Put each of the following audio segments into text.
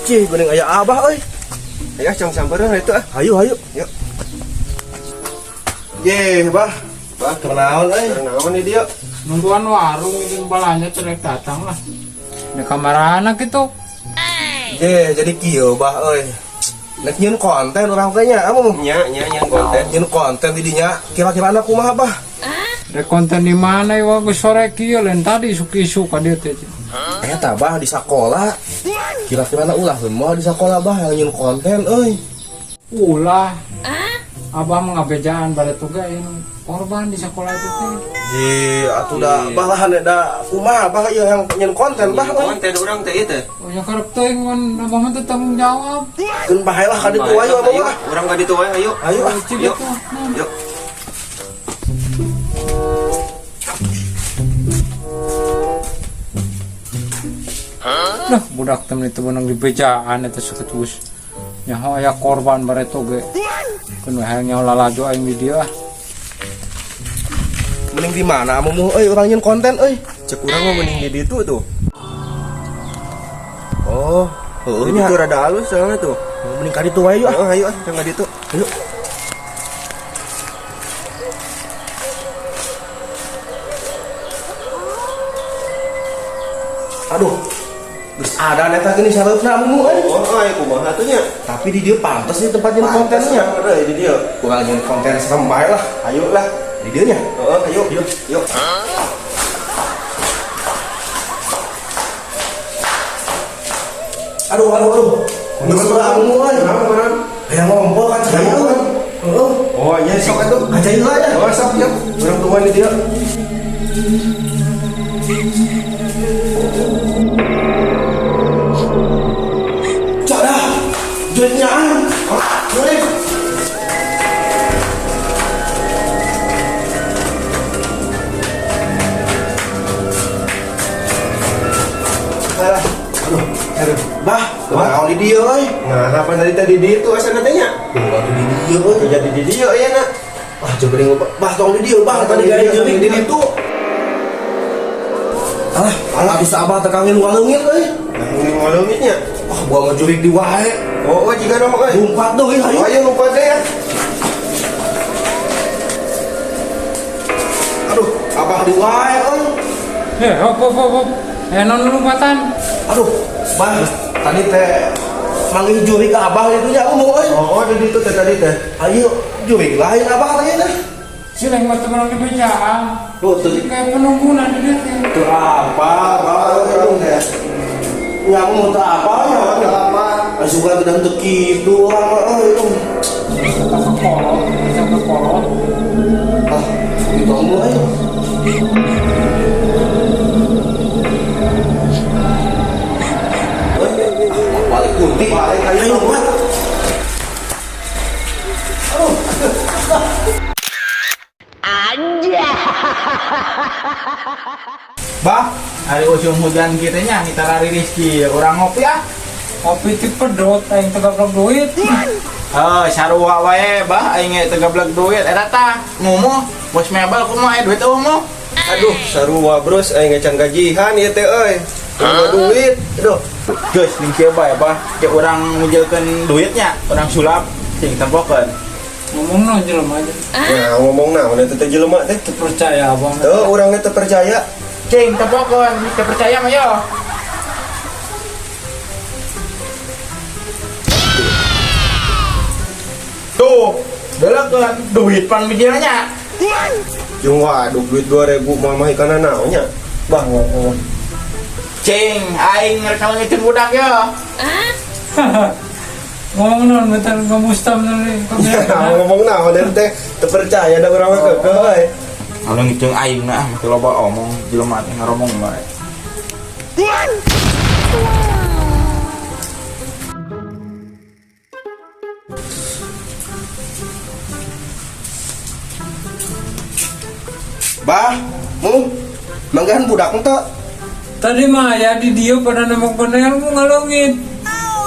Cih, geuning aya abah euy. Ayo cong sampeureuh itu ah. Hayu hayu. Yuk. Ye, bah. Bah, Kenaon euy? naon di dia? Nungguan warung ini balanya terek datang lah. Di kamar anak itu. Ye, jadi kieu bah euy. Nek nyieun konten urang teh nya, amu. Nya, nya nya konten. Nyieun konten di dinya, kira-kira anak kumaha bah? Rek konten di mana ya geus sore kieu lain tadi isuk-isuk ka dieu teh. Eta bah di sakola. Kira-kira anak ulah moal di sakola bah yang nyieun konten euy. Ulah. Abah mah ngabejaan bade tuga ini korban di sekolah itu teh. Ye, atuh da bah lah da kumaha bah ieu yang nyieun konten bah euy. Konten urang teh ieu teh. Oh ya karep teuing mun abah mah teu tanggung jawab. Keun bae lah ka ditu ayo abah mah. Urang ka ditu wae ayo. Ayo ah. Cik Yuk. itu. Nah. Yuk. Lah budak temen itu benang di bejaan eta saketus. Nyaho aya korban bareto ge. Keun we hayang nyaho lalajo aing di dieu ah. Mending di mana amu euy urang nyieun konten euy. Cek urang mah mending di ditu tuh. Oh, heueuh Di nya. ditu rada halus soalnya tuh. Mending ka ditu wae yuk ah. Heeh, ayo ah, cong ka ditu. Ayo. Aduh. Geus ada neta gini saleupna amu euy. Oh, ayo kumaha tuh nya? Tapi di dieu pantes nih tempat nyieun kontennya. Heeh, di dieu. Kurang nyieun konten serem bae lah. Ayo lah. Di dieu nya. Heeh, ayo. Yuk. Yuk. Aduh, aduh, aduh. Geus lah amu euy. Kenapa, kenapa? Hayang ngompol kan cai euy. Heeh. Oh, iya sok atuh. Kacai heula nya. Oh, sok yuk. Urang tungguan di dieu. Cadah. Duitnya. Duit. Aduh, aduh. Bah, kumaha di dieu euy? Nah, apa tadi tadi di ditu asa teh nya? Kumaha di dieu euy? Jadi di dieu ya nak. Wah, coba deh bah tong di dieu, bah tadi gaya jurik di ditu. Alah, alah bisa abah tekangin waleungit euy. Nah, ini ngaleungitnya. Wah, gua mau jurik di wae. Oh, oh jika dong euy. Lumpat deui Oh, hayu. ayo lompat deh ya. Aduh, abah di wae euy. Eh, hop hop hop hop. Eh non lompatan. Aduh, bah, tadi teh manggil jurik abah itu nya ngomong euy. Oh, oh di ditu teh tadi teh. Ayo, jurik lain abah tadi teh. Sileng mah teu menang di bejaan. Tuh, tuh. Jadi kayak penunggunan di dieu teh. Teu apa, bah, euy teh. Nya ngomong teu apa nya. Teu apa. Asukan teu teu kitu urang mah euy. Bisa ke kolot, bisa ke kolot. Ah, gitu ngomong euy. Balik kunti. Balik, ayo. Ayo, lompat. Bah, hari ujung hujan kita nya kita lari Rizky, orang ngopi ah. Kopi ti pedot aing teu gablek duit. Eh, sarua wae bah aing ge teu gablek duit. Eta tah, ngumuh bos mebel kumaha aya duit eueuh muh. Aduh, sarua bros aing can gajihan ieu teh euy. Tunggu duit. Aduh. Geus ning kieu bae bah, ke urang ngujelkeun duitnya, urang sulap sing tempokeun. Ngomong non jelema aja. Nah, ngomong naon eta teh jelema teh. Teu percaya abang. Tuh, urangnya teu percaya. Cing tempokeun, teu percaya mah yo. Tuh, delekeun duit pan bijilnya. Jeung waduh duit 2000 moal mah ikana naonnya. Bah, ngomong. Cing, aing rek ngaleungiteun budak yo. Ngomong non bentar ngamustam nih. Nah, ngomong naon eta teh teu percaya da urang mah keukeuh euy. Ngaleungiteun aing nah, mesti loba omong jelema teh ngaromong bae. Bah, mu, manggahan budak ente. Tadi mah ya di dia pada nembak bener mu ngalongit.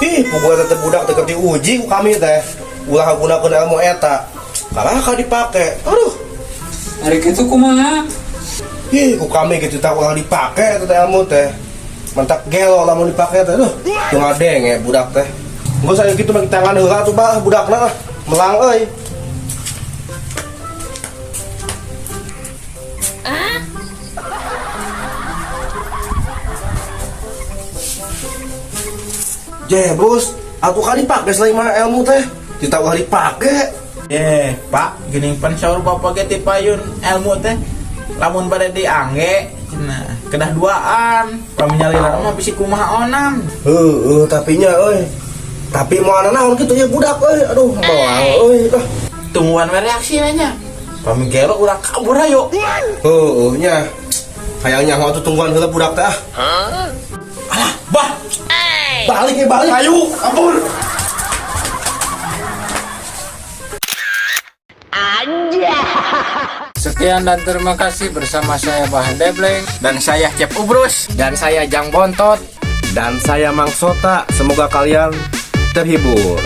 Ih, pokoknya tetep budak tetep diuji ku kami teh. Ulah gunakeun ilmu eta. Kalah ka dipake. Aduh, Hari itu kumaha? Ih, ku kami gitu tak ulah dipake eta teh ilmu teh. Mantak gelo lamun dipake teh duh. Teu ngadenge budak teh. Enggeus aya kitu mah tangan heula atuh bah budakna ah. Melang euy. Jeh, Bos, aku kali dipake selain mah ilmu teh. Kita ulah dipake. Eh, Pak, geuning pan saur bapak ge ti payun ilmu teh lamun bade diangge cenah kedah duaan pami nyalira mah bisi kumaha onam. Heeh, tapi nya euy. Tapi moal naon kitu ya budak euy. Aduh, melang euy. Ah. Tungguan we reaksi nya. Pami gelo urang kabur ayo. Heeh nya. Hayang nyaho atuh tungguan heula budak teh ah. Alah, bah. Balik ya balik. Ayo, kabur. Sekian dan terima kasih bersama saya Bahan Debleng. Dan saya Cep Ubrus. Dan saya Jang Bontot. Dan saya Mang Sota, semoga kalian terhibur.